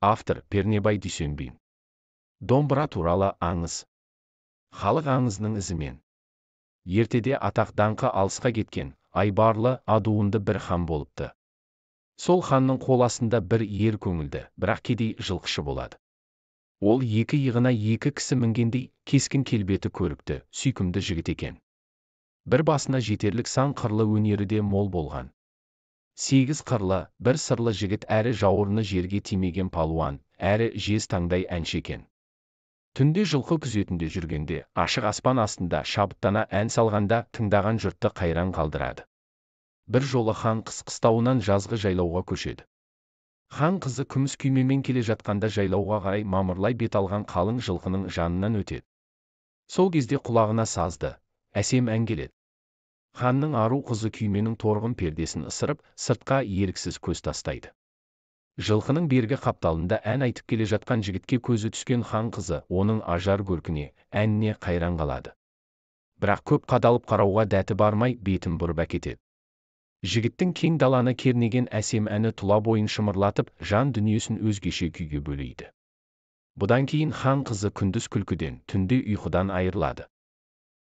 Автор Пернебай Дүйсенбин. Домбыра туралы аңыз. Халық аңызының ізімен. Ертеде атақ даңқы алысқа кеткен, айбарлы, адуынды бір хан болыпты. Сол ханның қол астында бір ер көңілді, бірақ кедей жылқышы болады. Ол екі иығына екі кісі мінгендей, кескін келбеті көрікті, сүйкімді жігіт екен. Бір басына жетерлік сан қырлы өнері де мол болған. 8 қырлы, бір сырлы жігіт әрі жауырыны жерге тимеген палуан, әрі жез таңдай әнші екен. Түнде жылқы күзетінде жүргенде, ашық аспан астында шабыттана ән салғанда тыңдаған жұртты қайран қалдырады. Бір жолы хан қыс қыстауынан жазғы жайлауға көшеді. Хан қызы күміс күймемен келе жатқанда жайлауға қарай мамырлай бет алған қалың жылқының жанынан өтеді. Сол кезде құлағына сазды, әсем ән келеді. Ханның ару қызы күйменің торғын пердесін ысырып, сыртқа еріксіз көз тастайды. Жылқының бергі қапталында ән айтып келе жатқан жігітке көзі түскен хан қызы оның ажар көркіне, әніне қайран қалады. Бірақ көп қадалып қарауға дәті бармай, бетін бұрып әкетеді. Жігіттің кең даланы кернеген әсем әні тұла бойын шымырлатып, жан дүниесін өзгеше күйге бөлейді. Бұдан кейін хан қызы күндіз күлкіден, түнде ұйқыдан айырылады.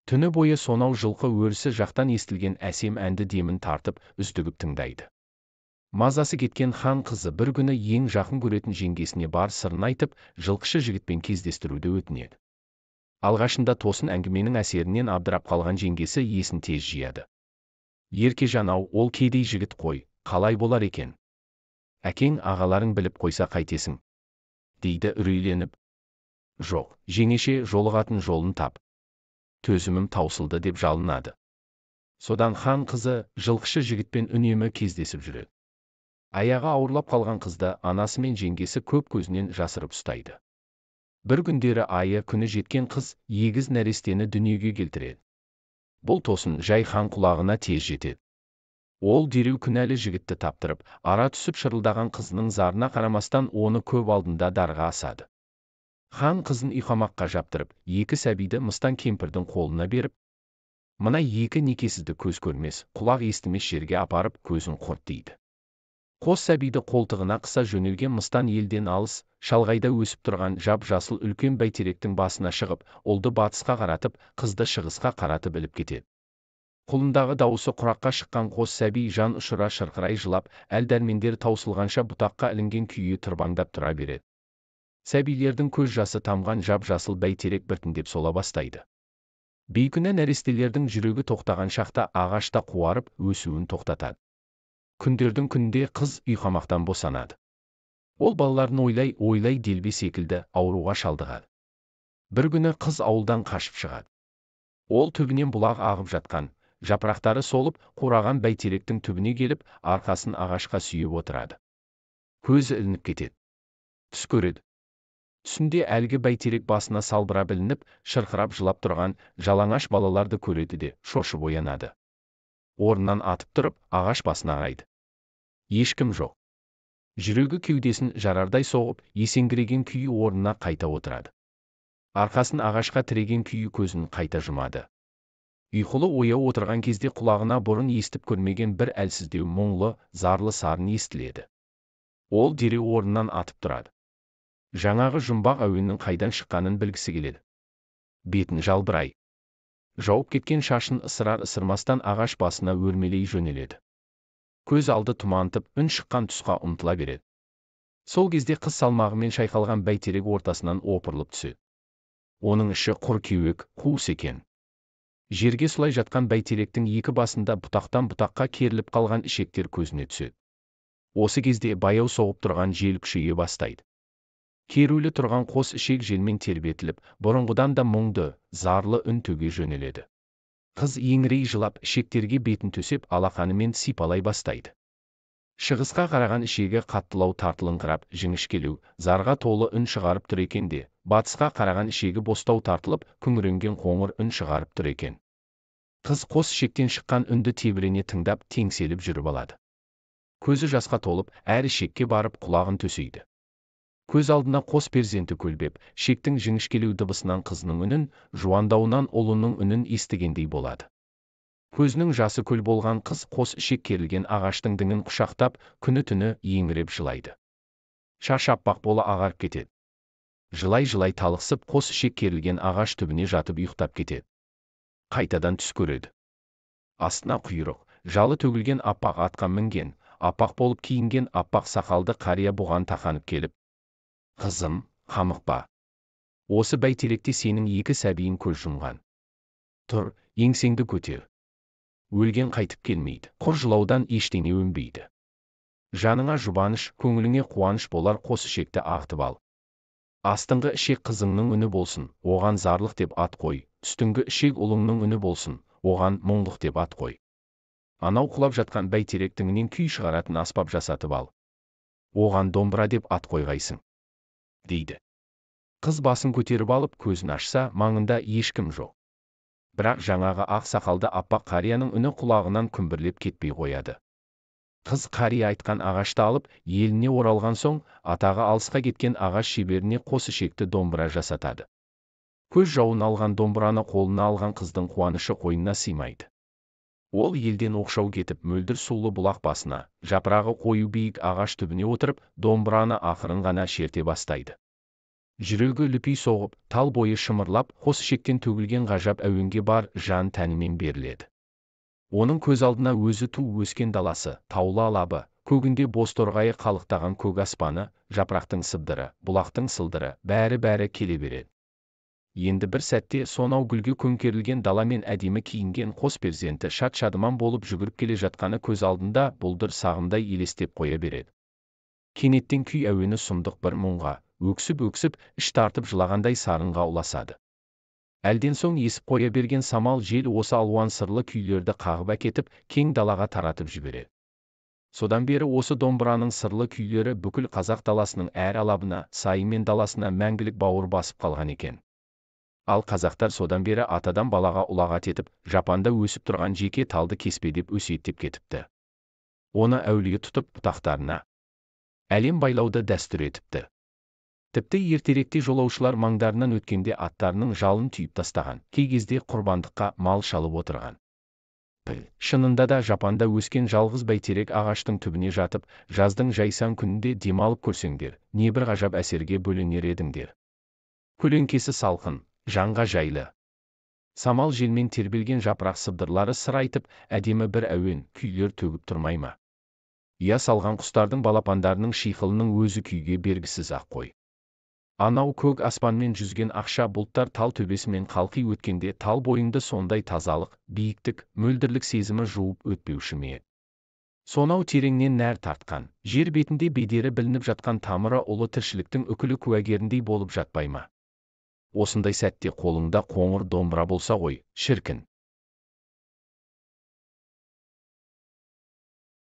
Түні бойы сонау жылқы өрісі жақтан естілген әсем әнді демін тартып, үздігіп тыңдайды. Мазасы кеткен хан қызы бір күні ең жақын көретін жеңгесіне бар сырын айтып, жылқышы жігітпен кездестіруді өтінеді. Алғашында тосын әңгіменің әсерінен абдырап қалған жеңгесі есін тез жияды. Еркежан-ау, ол кедей жігіт қой, қалай болар екен? Әкең ағаларың біліп қойса қайтесің? Дейді үрейленіп. Жоқ, жеңеше, жолығатын жолын тап. Төзімім таусылды деп жалынады. Содан хан қызы жылқышы жігітпен үнемі кездесіп жүреді. Аяғы ауырлап қалған қызды анасы мен жеңгесі көп көзінен жасырып ұстайды. Бір күндері айы күні жеткен қыз егіз нәрестені дүниеге келтіреді. Бұл тосын жай хан құлағына тез жетеді. Ол дереу күнәлі жігітті таптырып, ара түсіп шырылдаған қызының зарына қарамастан оны көп алдында дарға асады. Хан қызын үйқамаққа жаптырып, екі сәбиді мыстан кемпірдің қолына беріп, мына екі некесізді көз көрмес, құлақ естімес жерге апарып көзін құрт дейді. Қос сәбиді қолтығына қыса жөнелген мыстан елден алыс, шалғайда өсіп тұрған жап-жасыл үлкен бәйтеректің басына шығып, ұлды батысқа қаратып, қызды шығысқа қаратып іліп кетеді. Құлындағы дауысы құраққа шыққан қос сәби жан ұшыра шырқырай жылап, әл-дәрмендері таусылғанша бұтаққа ілінген күйі тырбаңдап тұра береді. Сәбилердің көз жасы тамған жап-жасыл бәйтерек біртіндеп сола бастайды. Бейкүнә нәрестелердің жүрегі тоқтаған шақта ағаш та қуарып, өсуін тоқтатады. Күндердің күнінде қыз үйқамақтан босанады. Ол балаларын ойлай-ойлай делбе секілді ауруға шалдығады. Бір күні қыз ауылдан қашып шығады. Ол түбінен бұлақ ағып жатқан, жапырақтары солып, қураған бәйтеректің түбіне келіп, арқасын ағашқа сүйеп отырады. Көзі ілініп кетеді. Түс көреді. Түсінде әлгі бәйтерек басына салбырап ілініп, шырқырап жылап тұрған жалаңаш балаларды көреді де шошып оянады. Орнынан атып тұрып, ағаш басына қарайды. Ешкім жоқ. Жүрегі кеудесін жарардай соғып, есеңгіреген күйі орнына қайта отырады. Арқасын ағашқа тіреген күйі көзін қайта жұмады. Ұйқылы ояу отырған кезде құлағына бұрын естіп көрмеген бір әлсіздеу мұңлы, зарлы сарын естіледі. Ол дереу орнынан атып тұрады. Жаңағы жұмбақ әуеннің қайдан шыққанын білгісі келеді. Бетін жалбырай жауып кеткен шашын ысырар ысырмастан ағаш басына өрмелей жөнеледі. Көз алды тұмантып, үн шыққан тұсқа ұмтыла береді. Сол кезде қыз салмағымен шайқалған бәйтерек ортасынан опырылып түседі. Оның іші құр кеуек, қуыс екен. Жерге сұлай жатқан бәйтеректің екі басында бұтақтан бұтаққа керіліп қалған ішектер көзіне түседі. Осы кезде баяу соғып тұрған жел күшейе бастайды. Керулі тұрған қос ішек желмен тербетіліп, бұрынғыдан да мұңды, зарлы үн төге жөнеледі. Қыз еңірей жылап, ішектерге бетін төсеп, алақанымен сипалай бастайды. Шығысқа қараған ішегі қаттылау тартылыңқырап, жіңішкелеу, зарға толы үн шығарып тұр екен де, батысқа қараған ішегі бостау тартылып, күңіренген қоңыр үн шығарып тұр екен. Қыз қос ішектен шыққан үнді тебірене тыңдап, теңселіп жүріп алады. Көзі жасқа толып, әр ішекке барып құлағын төсейді. Көз алдына қос перзенті көлбеп, шектің жіңішкелеу дыбысынан қызының үнін, жуандауынан ұлының үнін естігендей болады. Көзінің жасы көл болған қыз қос ішек керілген ағаштың діңін құшақтап, күні-түні еңіреп жылайды. Шашы аппақ бола ағарып кетеді. Жылай-жылай талықсып, қос ішек керілген ағаш түбіне жатып ұйықтап кетеді. Қайтадан түс көреді. Астына құйрық, жалы төгілген аппақ атқа мінген, аппақ болып киінген аппақ сақалды қария бұған тақанып келіп: «Қызым, қамықпа. Осы бәйтеректе сенің екі сәбиің көз жұмған. Тұр, еңсеңді көтер. Өлген қайтып келмейді, құр жылаудан ештеңе өнбейді. Жаныңа жұбаныш, көңіліңе қуаныш болар қос ішекті ағытып ал. Астыңғы ішек қызыңның үні болсын, оған Зарлық деп ат қой, үстіңгі ішек ұлыңның үні болсын, оған Мұңлық деп ат қой. Анау құлап жатқан бәйтеректіңінен күй шығаратын аспап жасатып ал. Оған домбыра деп ат қойғайсың», дейді. Қыз басын көтеріп алып, көзін ашса, маңында ешкім жоқ. Бірақ жаңағы ақ сақалды аппақ қарияның үні құлағынан күмбірлеп кетпей қояды. Қыз қария айтқан ағашты алып, еліне оралған соң, атағы алысқа кеткен ағаш шеберіне қос ішекті домбыра жасатады. Көз жауын алған домбыраны қолына алған қыздың қуанышы қойнына сыймайды. Ол елден оқшау кетіп, мөлдір сулы бұлақ басына, жапырағы қою биік ағаш түбіне отырып, домбыраны ақырын ғана шерте бастайды. Жүрегі лүпи соғып, тал бойы шымырлап, қос ішектен төгілген ғажап әуенге бар жан тәнімен беріледі. Оның көз алдына өзі туып өскен даласы, таулы алабы, көгінде бозторғайы қалықтаған көк аспаны, жапырақтың сыбдыры, бұлақтың сылдыры, бәрі-бәрі келе береді. Енді бір сәтте сонау гүлге көмкерілген дала мен әдемі киінген қос перзенті шат-шадыман болып жүгіріп келе жатқаны көз алдында бұлдыр сағымдай елестеп қоя береді. Кенеттен күй әуені сұмдық бір мұңға, өксіп-өксіп, іш тартып жылағандай сарынға ұласады. Әлден соң есіп қоя берген самал жел осы алуан сырлы күйлерді қағып әкетіп, кең далаға таратып жібереді. Содан бері осы домбыраның сырлы күйлері бүкіл қазақ даласының әр алабына, сайы мен даласына мәңгілік бауыр басып қалған екен. Ал қазақтар содан бері атадан балаға ұлағат етіп, жапанда өсіп тұрған жеке талды кеспе деп өсиеттеп кетіпті. Оны әулие тұтып, бұтақтарына әлем байлауды дәстүр етіпті. Тіпті ертеректе жолаушылар маңдарынан өткенде аттарының жалын түйіп тастаған, кей кезде құрбандыққа мал шалып отырған. Шынында да жапанда өскен жалғыз бәйтерек ағаштың түбіне жатып, жаздың жайсаң күнінде демалып көрсеңдер, небір ғажап әсерге бөленер едіңдер. Көлеңкесі салқын, жанға жайлы. Самал желмен тербелген жапырақ сыбдырлары сыр айтып, әдемі бір әуен, күйлер төгіп тұрмай ма? Ұя салған құстардың балапандарының шиқылының өзі күйге бергісіз ақ қой. Анау көк аспанмен жүзген ақша бұлттар тал төбесімен қалқи өткенде тал бойыңды сондай тазалық, биіктік, мөлдірлік сезімі жуып өтпеуші ме? Сонау тереңнен нәр тартқан, жер бетінде бедері білініп жатқан тамыры ұлы тіршіліктің үкілі куәгеріндей болып жатпай ма? Осындай сәтте қолыңда қоңыр домбыра болса ғой, шіркін.